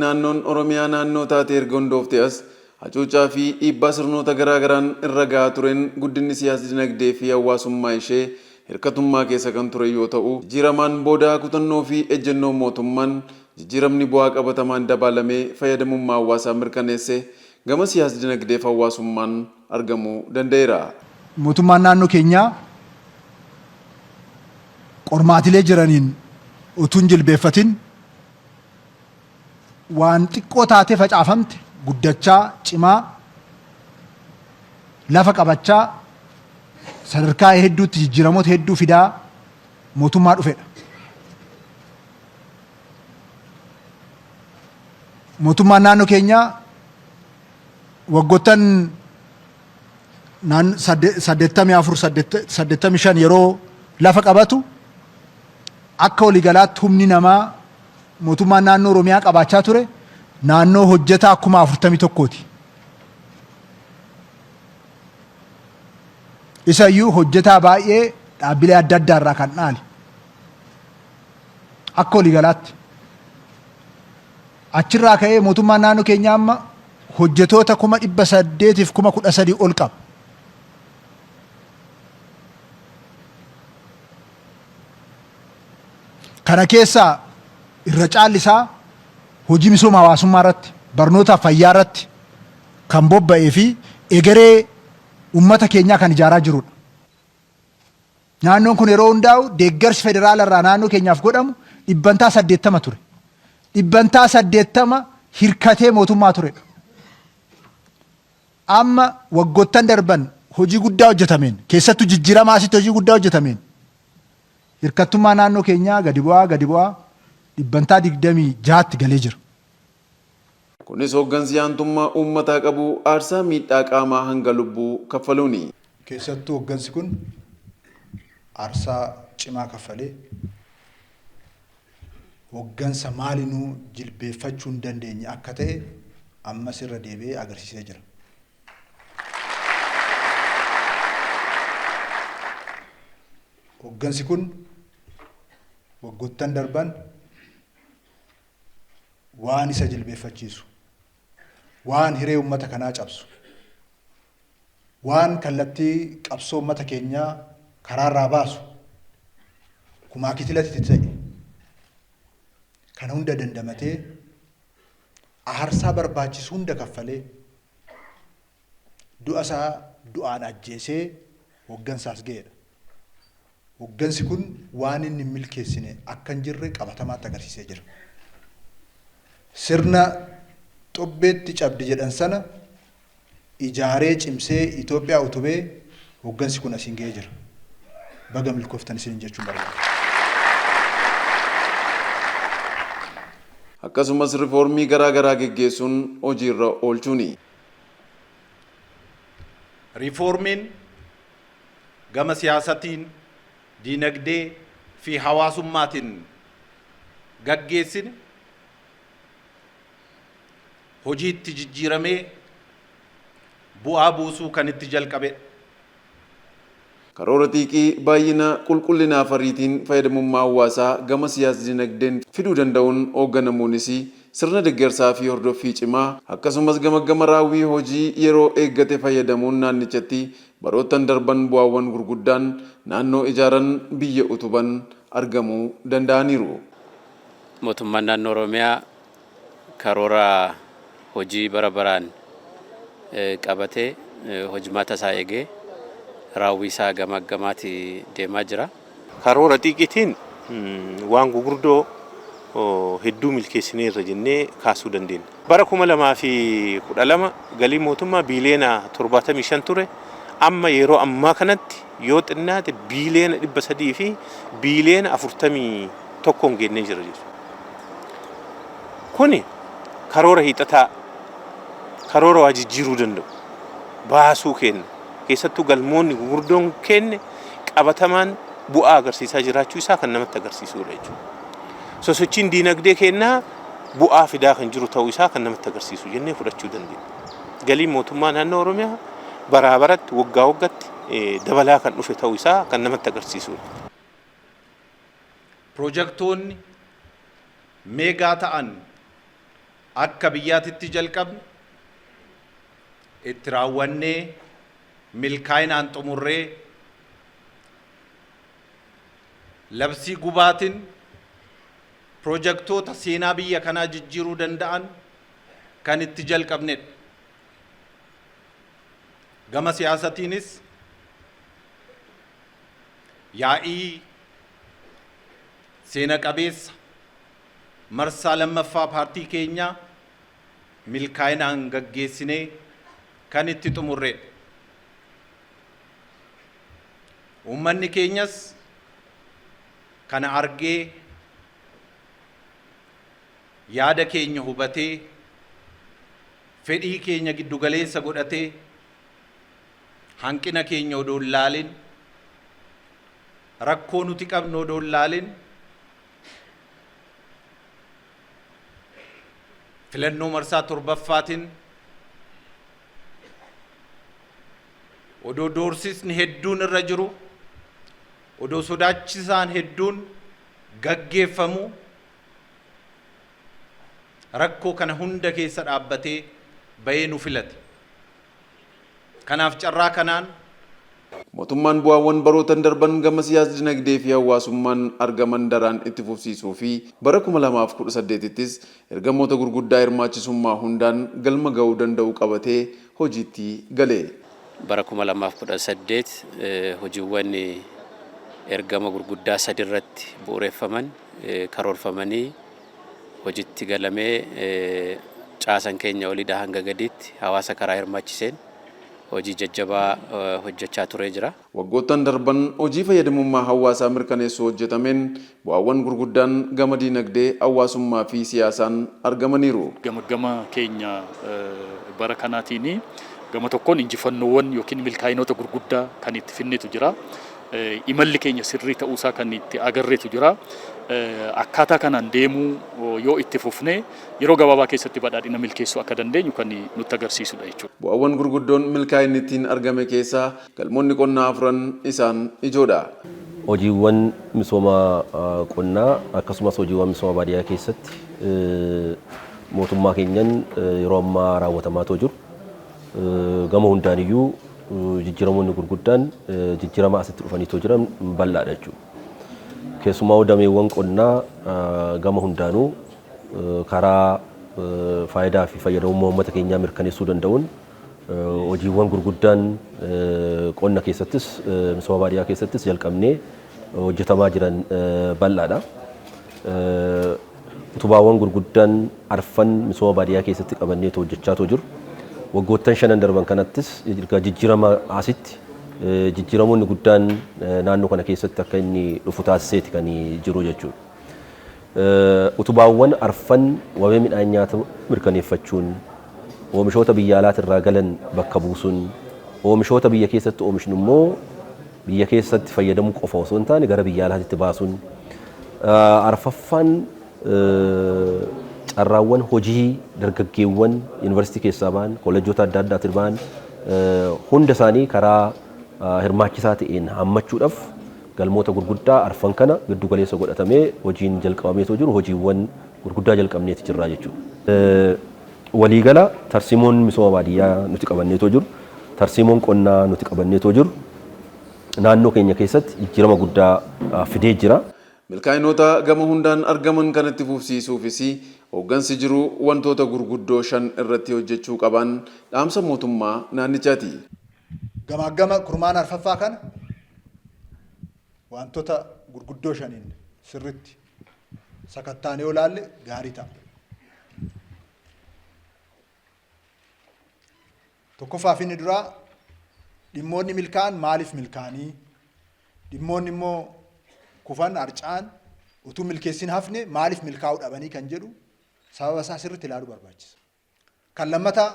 Naannoon Oromiyaa naannoo taatee erga hundooftee as hacuuccaa fi dhiibbaa sirnoota garaa garaan irra gahaa tureen guddinni siyaas-dinagdee fi hawaasummaa ishee hirkatummaa keessa kan ture yoo ta'u, jijjiiramaan booda kutannoo fi ejjennoo mootummaan jijjiiramni bu'aa qabatamaan dabaalamee fayyadamummaa hawaasaa mirkaneesse gama siyaas-dinagdeef hawaasummaan argamuu danda'eera. Mootummaan naannoo keenyaa qormaatilee jiraniin utuu hin jilbeeffatin waan xiqqoo taatee facaafamte guddachaa, cimaa, lafa qabachaa, sadarkaa hedduutti jijjiiramoota hedduu fidaa mootummaa dhufedha. Mootummaan naannoo keenyaa waggoottan 84, 85 yeroo lafa qabatu akka waliigalaatti humni namaa mootummaan naannoo Oromiyaa qabaachaa ture naannoo hojjetaa 41,000ti. Isayyuu hojjetaa baay'ee dhaabbilee adda addaa irraa kan dhaale. Akka waliigalaatti. Achirraa ka'ee mootummaan naannoo keenyaa amma hojjetoota 813,000 ol qaba. Kana keessaa irra caalli isaa hojii misooma hawaasummaa irratti, barnootaaf fayyaa irratti kan bobba'ee fi egeree uummata keenyaa kan ijaaraa jirudha. Naannoon kun yeroo hundaa'u deeggarsi federaala irraa naannoo keenyaaf godhamu dhibbantaa 80 ture. Dhibbantaa 80 hirkatee mootummaa turedha. Amma waggoottan darban hojii guddaa hojjetameen, keessattuu jijjiiramaa asitti hojii guddaa hojjetameen hirkattummaa naannoo keenyaa gadi bu'aa gadi bu'aa dhibbantaa 26tti galee jira. Kunis hooggansi aantummaa uummataa qabu aarsaa miidhaa qaamaa hanga lubbuu kaffaluuni. Keessattuu hooggansi kun aarsaa cimaa kaffalee hooggansa maalinuu jilbeeffachuu hin dandeenye akka ta'e ammas irra deebi'ee agarsiisee jira. Hooggansi kun waggoottan darban waan isa jilbeeffachiisu, waan hiree uummata kanaa cabsu, waan kallattii qabsoo uummata keenyaa karaarraa baasu kumaa kitilatti ta'e kana hunda dandamatee aarsaa barbaachisu hunda kaffalee du'a isaa du'aan ajjeesee hooggansaas ga'eedha. Hooggansi kun waan inni hin milkeessine akka hin jirre qabatamaatti agarsiisee jira. Sirna xobbeetti cabdi jedhan sana ijaaree cimsee Itoophiyaa utubee hooggansi kun asiin ga'ee jira. Baga milkooftan isiniin jechuun barbaada. Akkasumas rifoormii garaa garaa geggeessuun hojiirra oolchuuni. Riifoormiin gama siyaasatiin, diinagdee fi hawaasummaatiin gaggeessine hojiitti jijjiiramee bu'aa buusuu kan itti jalqabedha. Karoora xiiqii baay'ina, qulqullinaaf ariitiin fayyadamummaa hawaasaa gama siyaas-dinagdeen fiduu danda'uun hoogganamuunis sirna deggersaa fi hordoffii cimaa, akkasumas gamaggama raawwii hojii yeroo eeggate fayyadamuun naannichatti baroottan darban bu'aawwan gurguddaan naannoo ijaaran, biyya utuban argamuu danda'aniiru. Mootummaan Naannoo Oromiyaa karoora hojii bara baraan qabatee hojmaata isaa eegee raawwii isaa gamaaggamaati deemaa jira. Karoora xiiqiitiin waan gugurdoo hedduu milkeessineerra jennee kaasuu dandeenya. Bara 2012 galiin mootummaa biiliyoona 75 ture. Amma yeroo ammaa kanatti yoo xinnaate biiliyoona 300 fi biiliyoona 41 geennee jira jechuudha. Kuni karoora hiixataa, karoora waa jijjiiruu danda'u baasuu keenna. Keessattuu galmoonni gugurdoon keenne qabatamaan bu'aa agarsiisaa jiraachuu isaa kan namatti agarsiisudha jechuudha. Sosochiin diinagdee keennaa bu'aa fidaa kan jiru ta'uu isaa kan namatti agarsiisu jennee fudhachuu dandeenya. Galiin mootummaa naannoo Oromiyaa baraa baratti waggaa waggaatti dabalaa kan dhufe ta'uu isaa kan namatti agarsiisudha. Piroojaktoonni meegaa ta'an Akka biyyaatitti jalqabne itti raawwannee milkaa'inaan xumurree labsii gubaatiin pirojektoota seenaa biyya kanaa jijjiiruu danda'an kan itti jalqabnedha. Gama siyaasatiinis yaa'ii seena qabeessa marsaa lammaffaa paartii keenyaa milkaa'inaan gaggeessinee kan itti xumurredha. Uummanni keenyas kana argee yaada keenya hubatee fedhii keenya giddugaleessa godhatee hanqina keenya odoo hin laalin, rakkoo nuti qabnu odoo hin laalin, filannoo marsaa torbaffaatiin odoo doorsisni hedduun irra jiru, odoo sodaachisaan hedduun gaggeeffamu, rakkoo kana hunda keessa dhaabbatee bahee nu filate. Kanaaf carraa kanaan Mootummaan bu'aawwan barootan darban gama siyaas-dinagdee fi hawaasummaan argaman daraan itti fufsiisuu fi bara 2018ttis ergamoota gurguddaa hirmaachisummaa hundaan galma ga'uu danda'u qabatee hojiitti gale. Bara 2018 hojiiwwan ergama gurguddaa sadi irratti bu'uureffaman karoorfamanii hojiitti galamee caasan keenya oliidhaa hanga gadiitti hawaasa karaa hirmaachiseen hojii jajjabaa hojjechaa turee jira. Waggoottan darban hojii fayyadamummaa hawaasaa mirkaneessuu hojjetameen bu'aawwan gurguddaan gama diinagdee, hawaasummaa fi siyaasaan argamaniiru. Gamaggama keenya bara kanaatiin gama tokkoon injifannoowwan yookiin milkaa'inoota gurguddaa kan itti finnetu jira. Imalli keenya sirrii ta'uusaa kan itti agarreetu jira. Akkaataa kanaan deemuu yoo itti fufne yeroo gabaabaa keessatti badhaadhina milkeessuu akka dandeenyu kan nutti agarsiisudha jechuudha. Bu'aawwan gurguddoon milkaa'inni ittiin argame keessaa galmoonni qonnaa afran isaan ijoodha. Hojiiwwan misooma qonnaa akkasumas hojiiwwan misooma baadiyyaa keessatti mootummaa keenyan yeroo ammaa raawwatamaa jiru. Gama hundaaniyyuu jijjiiramoonni gurguddaan jijjiirama asitti dhufaniitoo jiran bal'aadha jechuudha. Keessumaa dameewwan qonnaa gama hundaanuu karaa faayidaa fi fayyadamummaa uummata keenyaa mirkaneessuu danda'uun hojiiwwan gurguddaan qonna keessattis misooma baadiyyaa keessattis jalqabnee hojjetamaa jiran bal'aadha. Utubaawwan gurguddaan arfan misooma baadiyyaa keessatti qabannee hojjechaa jiru. Waggoottan shanan darban kanattis jijjiirama asitti jijjiiramoonni guddaan naannoo kana keessatti akka inni dhufu taasiseeti kan jiru jechuudha. Utubaawwan arfan wabii midhaan nyaataa mirkaneeffachuun, oomishoota biyya alaatirraa galan bakka buusuun, oomishoota biyya keessatti oomishnu immoo biyya keessatti fayyadamuu qofa osoo hin taane gara biyya alaatitti baasuun, arfaffaan carraawwan hojii dargaggeewwan yuunivarsiitii keessaa ba'an, kolleejjota adda addaatiin ba'an hunda isaanii karaa hirmaachisaa ta'een hammachuudhaaf galmoota gurguddaa arfan kana giddu galeessa godhatamee hojiin jalqabameetoo jiru hojiiwwan gurguddaa jalqabneeti jirra jechuudha. Waliigala tarsiimoon misooma baadiyyaa nuti qabanneetoo jiru, tarsiimoon qonnaa nuti qabanneetoo jiru naannoo keenya keessatti jijjiirama guddaa fidee jira. Milkaa'inoota gama hundaan argaman kanatti fufsiisuufis hooggansi jiru wantoota gurguddoo shan irratti hojjechuu qaban dhaamsa mootummaa naannichaati. Gamaggama kurmaana arfaffaa kana wantoota gurguddoo shaniin sirritti sakattaanee yoo ilaalle gaarii ta'a. Tokkoffaaf inni duraa, dhimmoonni milkaa'an maaliif milkaa'anii, dhimmoonni immoo kufan harca'an utuu milkeessin hafne maaliif milkaa'uu dhabanii kan jedhu sababa isaa sirriitti ilaaluu barbaachisa. Kan lammataa,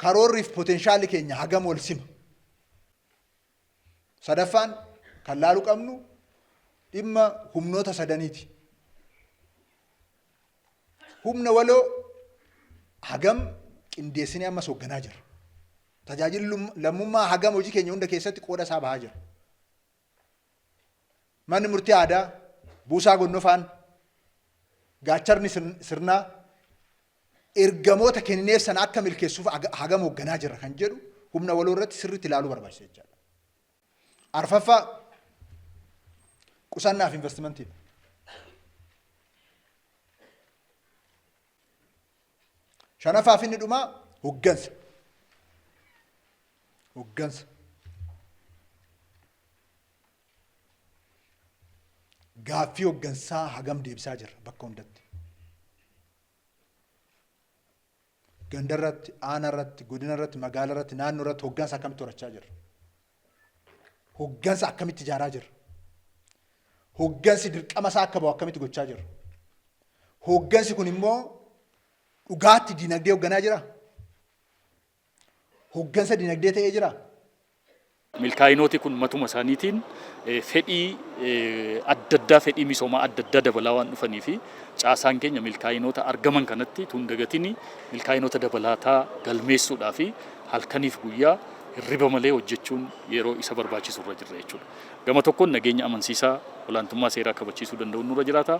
karoorriif poteenshaalli keenya hagam wal sima. Sadaffaan kan laaluu qabnu dhimma humnoota sadaniiti. Humna waloo hagam qindeessinee ammas hoogganaa jirra. Tajaajilli lammummaa hagam hojii keenya hunda keessatti qooda isaa bahaa jira. Manni murtii aadaa, buusaa gonnofaan, Gaacharni sirnaa ergamoota kennineef sana akka milkeessuuf hagam hoogganaa jirra kan jedhu humna waloo irratti sirriitti ilaaluu barbaachisa jechaadha. Arfaffaa, qusannaa fi investimantiidha. Shanaffaa fi inni dhumaa hoggansa. Hoggansa. Gaaffii hoggansaa hagam deebisaa jirra bakka hundatti? Ganda irratti, aana irratti, godina irratti, magaala irratti, naannoo irratti hoggansa akkamitti horachaa jirra? Hoggansa akkamitti ijaaraa jirra? Hoggansi dirqama isaa akka bahu akkamitti gochaa jirra? Hoggansi kun immoo dhugaatti diinagdee hogganaa jiraa? Hoggansa dinagdee ta'ee jiraa? Milkaa'inooti kun matuma isaaniitiin fedhii adda addaa, fedhii misoomaa adda addaa dabalaa waan dhufanii fi caasaan keenya milkaa'inoota argaman kanatti utuu hin dagatini milkaa'inoota dabalaataa galmeessuudhaa fi halkaniif guyyaa hirriba malee hojjechuun yeroo isa barbaachisu irra jirra jechuudha. Gama tokkoon nageenya amansiisaa olaantummaa seeraa kabachiisuu danda'uun nurra jiraata.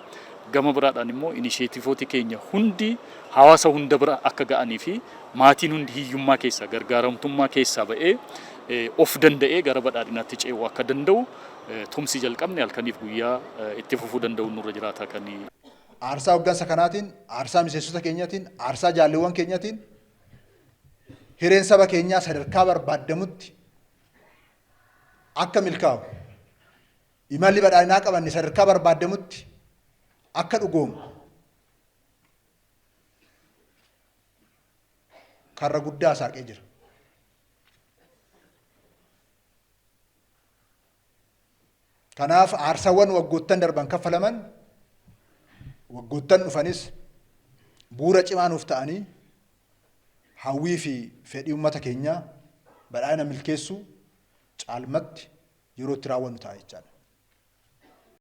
Gama biraadhaan immoo inisheetiivooti keenya hundi hawaasa hunda bira akka ga'anii fi maatiin hundi hiyyummaa keessaa, gargaaramtummaa keessaa ba'ee of danda'ee gara badhaadhinaatti ce'uu akka danda'u tumsi jalqabne halkaniif guyyaa itti fufuu danda'uun nurra jiraata kan. Aarsaa hoggansa kanaatiin, aarsaa miseensota keenyatiin, aarsaa jaalleewwan keenyatiin hireen saba keenyaa sadarkaa barbaaddamutti akka milkaa'u, imalli badhaadhinaa qabanne sadarkaa barbaaddamutti akka dhugoomu karra guddaa saaqee jira. Kanaaf aarsaawwan waggoottan darban kaffalaman waggoottan dhufanis bu'uura cimaa nuuf ta'anii hawwii fi fedhii uummata keenyaa badhaadhina milkeessuu caalmatti yeroo itti raawwannu ta'a jechaadha.